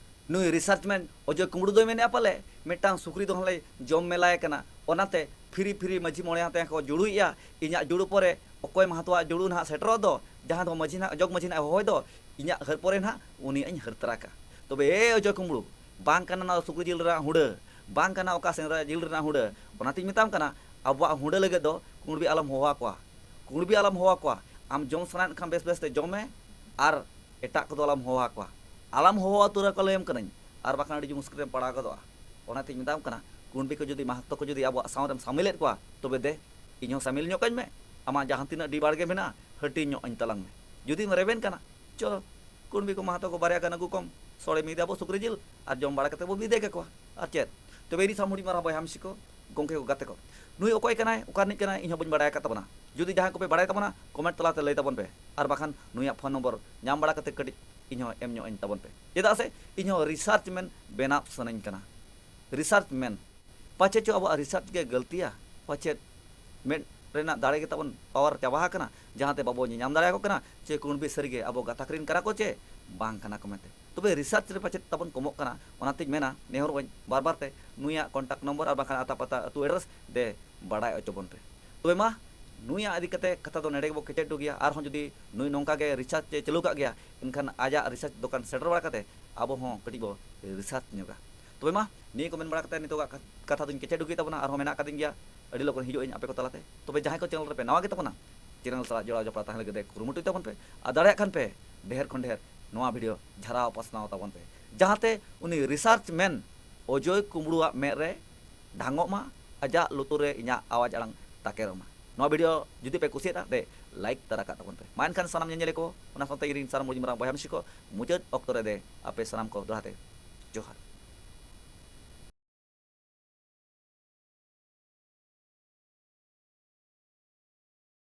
ᱱᱩᱭ ᱨᱤᱥᱟᱨᱪ ᱢᱮᱱ ᱚᱡᱚᱭ ᱠᱩᱢᱵᱽᱲᱩ ᱫᱚᱭ ᱢᱮᱱᱮᱫᱼᱟ ᱯᱟᱞᱮ ᱢᱤᱫᱴᱟᱝ ᱥᱩᱠᱨᱤ ᱫᱚ ᱦᱟᱱᱮ ᱡᱚᱢ ᱢᱮᱞᱟᱭ ᱠᱟᱱᱟ, ᱚᱱᱟᱛᱮ ᱯᱷᱤᱨᱤ ᱯᱷᱤᱨᱤ ᱢᱟᱹᱡᱷᱤ ᱢᱚᱬᱮ ᱦᱟᱛᱮ ᱠᱚ ᱡᱩᱲᱩᱭᱮᱫᱼᱟ᱾ ᱤᱧᱟᱜ ᱡᱩᱲᱩ ᱯᱚᱨᱮ ᱚᱠᱚᱭ ᱢᱟᱦᱟᱛᱚᱣᱟᱜ ᱡᱩᱲᱩ ᱱᱟᱦᱟᱜ ᱥᱮᱴᱮᱨᱚᱜ ᱫᱚ, ᱡᱟᱦᱟᱸ ᱫᱚ ᱢᱟᱹᱡᱷᱤ ᱱᱟᱦᱟᱜ, ᱡᱚᱜᱽ ᱢᱟᱹᱡᱷᱤ ᱱᱟᱦᱟᱜ ᱦᱚᱦᱚᱭ ᱫᱚ, ᱤᱧᱟᱜ ᱦᱟᱹᱨ ᱯᱚᱨᱮ ᱱᱟᱦᱟᱜ ᱩᱱᱤᱭᱟᱜ ᱤᱧ ᱦᱟᱹᱨ ᱛᱟᱨᱟ ᱠᱟᱜᱼᱟ᱾ ᱛᱚᱵᱮ ᱮ ᱚᱡᱚᱭ ᱠᱩᱢᱵᱽᱲᱩ, ᱵᱟᱝ ᱠᱟᱱᱟ ᱱᱚᱣᱟ ᱥᱩᱠᱨᱤ ᱡᱤᱞ ᱨᱮᱱᱟᱜ ᱦᱩᱸᱰᱟᱹ, ᱵᱟᱝ ᱠᱟᱱᱟ ᱚᱠᱟ ᱥᱮᱸᱫᱽᱨᱟ ᱡᱤᱞ ᱨᱮᱱᱟᱜ ᱦᱩᱸᱰᱟᱹ᱾ ᱚᱱᱟᱛᱤᱧ ᱢᱮᱛᱟᱢ ᱠᱟᱱᱟ, ᱟᱵᱚᱣᱟᱜ ᱦᱩᱸᱰᱟᱹ ᱞᱟᱹᱜᱤᱫ ᱫᱚ ᱠᱩᱬᱵᱤ ᱟᱞᱚᱢ ᱦᱚᱦᱚ ᱟᱠᱚᱣᱟ, ᱠᱩᱬᱵᱤ ᱟᱞᱚᱢ ᱦᱚᱦᱚ ᱟᱠᱚᱣᱟ᱾ ᱟᱢ ᱡᱚᱢ ᱥᱟᱱᱟᱭᱮᱫ ᱠᱷᱟᱱ ᱵᱮᱥ ᱵᱮᱥ ᱛᱮ ᱡᱚᱢ ᱢᱮ, ᱟᱨ ᱮᱴᱟᱜ ᱠᱚᱫᱚ ᱟᱞᱚᱢ ᱦᱚᱦᱚ ᱟᱠᱚᱣᱟ᱾ ᱟᱞᱚᱢ ᱦᱚᱦᱚ ᱩᱛᱟᱹᱨ ᱟᱠᱚ ᱞᱟᱹᱭᱟᱢ ᱠᱟᱹᱱᱟᱹᱧ, ᱟᱨ ᱵᱟᱠᱷᱟᱱ ᱟᱹᱰᱤ ᱢᱩᱥᱠᱤᱞ ᱨᱮᱢ ᱯᱟᱲᱟᱣ ᱜᱚᱫᱚᱜᱼᱟ᱾ ᱚᱱᱟᱛᱤᱧ ᱢᱮᱛᱟᱢ ᱠᱟᱱᱟ, ᱠᱩᱬᱵᱤ ᱠᱚ ᱡᱩᱫᱤ, ᱢᱟᱦᱟᱛᱚ ᱠᱚ ᱡᱩᱫᱤ ᱟᱵᱚᱣᱟᱜ ᱥᱟᱶ ᱨᱮᱢ ᱥᱟᱢᱤᱞᱮᱫ ᱠᱚᱣᱟ, ᱛᱚᱵᱮ ᱫᱮ, ᱤᱧ ᱦᱚᱸ ᱥᱟᱢᱤᱞ ᱧᱚᱜ ᱠᱟᱹᱧ ᱢᱮ᱾ ᱟᱢᱟᱜ ᱡᱟᱦᱟᱸ ᱛᱤᱱᱟᱹᱜ ᱰᱤ ᱵᱟᱲᱜᱮ ᱢᱮᱱᱟᱜᱼᱟ, ᱦᱟᱹᱴᱤᱧ ᱧᱚᱜ ᱟᱹᱧ ᱛᱟᱞᱟᱝ ᱢᱮ᱾ ᱡᱩᱫᱤᱢ ᱨᱮᱵᱮᱱ ᱠᱟᱱᱟ, ᱪᱚ, ᱠᱩᱬᱵᱤ ᱠᱚ ᱢᱟᱦᱟᱛᱚ ᱠᱚ ᱵᱟᱨᱭᱟ ᱜᱟᱱ ᱟᱹᱜᱩ ᱠᱚᱢ, ᱥᱚᱲᱮ ᱢᱤᱫ ᱟᱵᱚ ᱥᱩᱠᱨᱤ ᱡᱤᱞ, ᱟᱨ ᱡᱚᱢ ᱵᱟᱲᱟ ᱠᱟᱛᱮ ᱵᱚ ᱵᱤᱫᱟᱹᱭ ᱠᱟᱠᱚᱣᱟ᱾ ᱟᱨ ᱪᱮᱫ? ᱛᱚᱵᱮ ᱤᱧ ᱥᱟᱢ ᱦᱩᱰᱤᱧ ᱢᱟᱨᱟᱝ ᱵᱚᱭᱦᱟ ᱢᱤᱥᱤ ᱠᱚ, ᱜᱚᱢᱠᱮ ᱠᱚ, ᱜᱟᱛᱮ ᱠᱚ, ᱱᱩᱭ ᱚᱠᱚᱭ ᱠᱟᱱᱟᱭ, ᱚᱠᱟ ᱨᱤᱱᱤᱡ ᱠᱟᱱᱟᱭ, ᱤᱧ ᱦᱚᱸ ᱵᱟᱹᱧ ᱵᱟᱲᱟᱭ ᱟᱠᱟᱫ ᱛᱟᱵᱚᱱᱟ᱾ ᱡᱩᱫᱤ ᱡᱟᱦᱟᱸᱭ ᱠᱚᱯᱮ ᱵᱟᱲᱟᱭ ᱛᱟᱵᱚᱱᱟ, ᱠᱚᱢᱮᱱᱴ ᱛᱟᱞᱟᱛᱮ ᱞᱟᱹᱭ ᱛᱟᱵᱚᱱ ᱯᱮ, ᱟᱨ ᱵᱟᱠᱷᱟᱱ ᱱᱩᱭᱟᱜ ᱯᱷᱳᱱ ᱱᱚᱢᱵᱚᱨ ᱧᱟᱢ ᱵᱟᱲᱟ ᱠᱟᱛᱮ ᱠᱟᱹᱴᱤᱡ ᱤᱧ ᱦᱚᱸ ᱮᱢ ᱧᱚᱜ ᱟᱹᱧ ᱛᱟᱵᱚᱱ ᱯᱮ, ᱪᱮᱫᱟᱜ ᱥᱮ ᱤᱧ ᱦᱚᱸ ᱨᱤᱥᱟᱨᱪ ᱢᱮᱱ ᱵᱮᱱᱟᱣ ᱥᱟᱱᱟᱧ ᱠᱟᱱᱟ᱾ ᱨᱤᱥᱟᱨᱪ ᱢᱮᱱ, ᱯᱟᱪᱮ ᱪᱚ ᱟᱵᱚᱣᱟᱜ ᱨᱤᱥᱟᱨᱪ ᱜᱮ ᱜᱟᱹᱞᱛᱤᱭᱟ, ᱯᱟᱪᱮᱫ ᱢᱮᱫ ᱨᱮᱱᱟᱜ ᱫᱟᱲᱮ ᱜᱮ ᱛᱟᱵᱚᱱ ᱯᱟᱣᱟᱨ ᱪᱟᱵᱟ ᱟᱠᱟᱱᱟ, ᱡᱟᱦᱟᱸᱛᱮ ᱵᱟᱵᱚ ᱧᱮᱧᱟᱢ ᱫᱟᱲᱮᱭᱟᱠᱚ ᱠᱟᱱᱟ ᱪᱮ ᱠᱩᱬᱵᱤ ᱥᱟᱹᱨᱤᱜᱮ ᱟᱵᱚ ᱜᱟᱛᱟᱠ ᱨᱤᱱ ᱠᱟᱱᱟ ᱠᱚ ᱪᱮ ᱵᱟᱝ ᱠᱟᱱᱟ ᱠᱚ ᱢᱮᱱᱛᱮ᱾ ᱛᱚᱵᱮ ᱨᱤᱥᱟᱨᱪ ᱨᱮ ᱯᱟᱪᱮᱫ ᱛᱟᱵᱚᱱ ᱠᱚᱢᱚᱜ ᱠᱟᱱᱟ᱾ ᱚᱱᱟᱛᱤᱧ ᱢᱮᱱᱟ, ᱱᱮᱦᱚᱨᱚᱜ ᱟᱹᱧ ᱵᱟᱨ ᱵᱟᱨ ᱛᱮ, ᱱᱩᱭᱟᱜ ᱠᱚᱱᱴᱟᱠᱴ ᱱᱚᱢᱵᱚᱨ ᱟᱨ ᱵᱟᱝᱠᱷᱟᱱ ᱟᱛᱟ ᱯᱟᱛᱟ ᱟᱹᱛᱩ ᱮᱰᱨᱮᱥ ᱫᱮ ᱵᱟᱲᱟᱭ ᱦᱚᱪᱚ ᱵᱚᱱ ᱯᱮ᱾ ᱛᱚᱵᱮ ᱢᱟ, ᱱᱩᱭᱟᱜ ᱤᱫᱤ ᱠᱟᱛᱮ ᱠᱟᱛᱷᱟ ᱫᱚ ᱱᱮᱰᱮ ᱜᱮᱵᱚ ᱠᱮᱪᱮᱫ ᱦᱚᱴᱚ ᱜᱮᱭᱟ᱾ ᱟᱨᱦᱚᱸ ᱡᱩᱫᱤ ᱱᱩᱭ ᱱᱚᱝᱠᱟ ᱜᱮ ᱨᱤᱥᱟᱨᱪ ᱮ ᱪᱟᱹᱞᱩ ᱠᱟᱜ ᱜᱮᱭᱟ, ᱮᱱᱠᱷᱟᱱ ᱟᱡᱟᱜ ᱨᱤᱥᱟᱨᱪ ᱫᱚᱠᱟᱱ ᱥᱮᱴᱮᱨ ᱵᱟᱲᱟ ᱠᱟᱛᱮ ᱟᱵᱚ ᱦᱚᱸ ᱠᱟᱹᱴᱤᱡ ᱵᱚ ᱨᱤᱥᱟᱨᱪ ᱧᱚᱜᱟ᱾ ᱛᱚᱵᱮ ᱢᱟ, ᱱᱤᱭᱟᱹ ᱠᱚ ᱢᱮᱱ ᱵᱟᱲᱟ ᱠᱟᱛᱮ ᱱᱤᱛᱚᱜᱟᱜ ᱠᱟᱛᱷᱟ ᱫᱚᱧ ᱠᱮᱪᱮᱫ ᱦᱚᱴᱚᱭᱮᱫ ᱛᱟᱵᱚᱱᱟ᱾ ᱟᱨᱦᱚᱸ ᱢᱮᱱᱟᱜ ᱟᱠᱟᱫᱤᱧ ᱜᱮᱭᱟ, ᱟᱹᱰᱤ ᱞᱚᱜᱚᱱ ᱦᱤᱡᱩᱜ ᱟᱹᱧ ᱟᱯᱮ ᱠᱚ ᱛᱟᱞᱟᱛᱮ᱾ ᱛᱚᱵᱮ ᱡᱟᱦᱟᱸᱭ ᱠᱚ ᱪᱮᱱᱮᱞ ᱨᱮᱯᱮ ᱱᱟᱣᱟ ᱜᱮ ᱛᱟᱵᱚᱱᱟ, ᱪᱮᱱᱮᱞ ᱥᱟᱞᱟᱜ ᱡᱚᱲᱟᱣ ᱡᱚᱯᱲᱟᱣ ᱛᱟᱦᱮᱸ ᱞᱟᱹᱜᱤᱫ ᱛᱮ ᱠᱩᱨᱩᱢᱩᱴᱩᱭ ᱛᱟᱵᱚᱱ ᱯᱮ, ᱟᱨ ᱫᱟᱲᱮᱭᱟᱜ ᱠᱷᱟᱱ ᱯᱮ ᱰᱷᱮᱨ ᱠᱷᱚᱱ ᱰᱷᱮᱨ ᱱᱚᱣᱟ ᱵᱷᱤᱰᱤᱭᱳ ᱡᱷᱟᱨᱟᱣ ᱯᱟᱥᱱᱟᱣ ᱛᱟᱵᱚᱱ ᱯᱮ, ᱡᱟᱦᱟᱸᱛᱮ ᱩᱱᱤ ᱨᱤᱥᱟᱨᱪ ᱢᱮᱱ ᱚᱡᱚᱭ ᱠᱩᱢᱵᱽᱲᱩᱣᱟᱜ ᱢᱮᱫ ᱨᱮ ᱰᱷᱟᱝᱚᱜ ᱢᱟ, ᱟᱡᱟᱜ ᱞᱩᱛᱩᱨ ᱨᱮ ᱤᱧᱟᱹᱜ ᱟᱣᱟᱡᱽ ᱟᱲᱟᱝ ᱛᱟᱠᱮᱨᱚᱜ ᱢᱟ᱾ ᱱᱚᱣᱟ ᱵᱷᱤᱰᱤᱭᱳ ᱡᱩᱫᱤ ᱯᱮ ᱠᱩᱥᱤᱭᱟᱫᱟ ᱛᱮ ᱞᱟᱭᱤᱠ ᱛᱟᱨᱟ ᱠᱟᱜ ᱛᱟᱵᱚᱱ ᱯᱮ᱾ ᱢᱟ ᱮᱱᱠᱷᱟᱱ ᱥᱟᱱᱟᱢ ᱧᱮᱧᱮᱞᱤᱭᱟᱹ ᱠᱚ, ᱚᱱᱟ ᱥᱟᱶᱛᱮ ᱤᱧ ᱨᱤᱱ ᱥᱟᱱᱟᱢ ᱢᱩᱡᱽ ᱢᱟᱨᱟᱝ ᱵᱚᱭᱦᱟ ᱢᱤᱥᱤ ᱠᱚ, ᱢᱩᱪᱟᱹᱫ ᱚᱠᱛᱚ ᱨᱮ ᱫᱮ ᱟᱯᱮ ᱥᱟᱱᱟᱢ ᱠᱚ ᱫᱚᱦᱲᱟ ᱛᱮ ᱡᱚᱦᱟᱨ᱾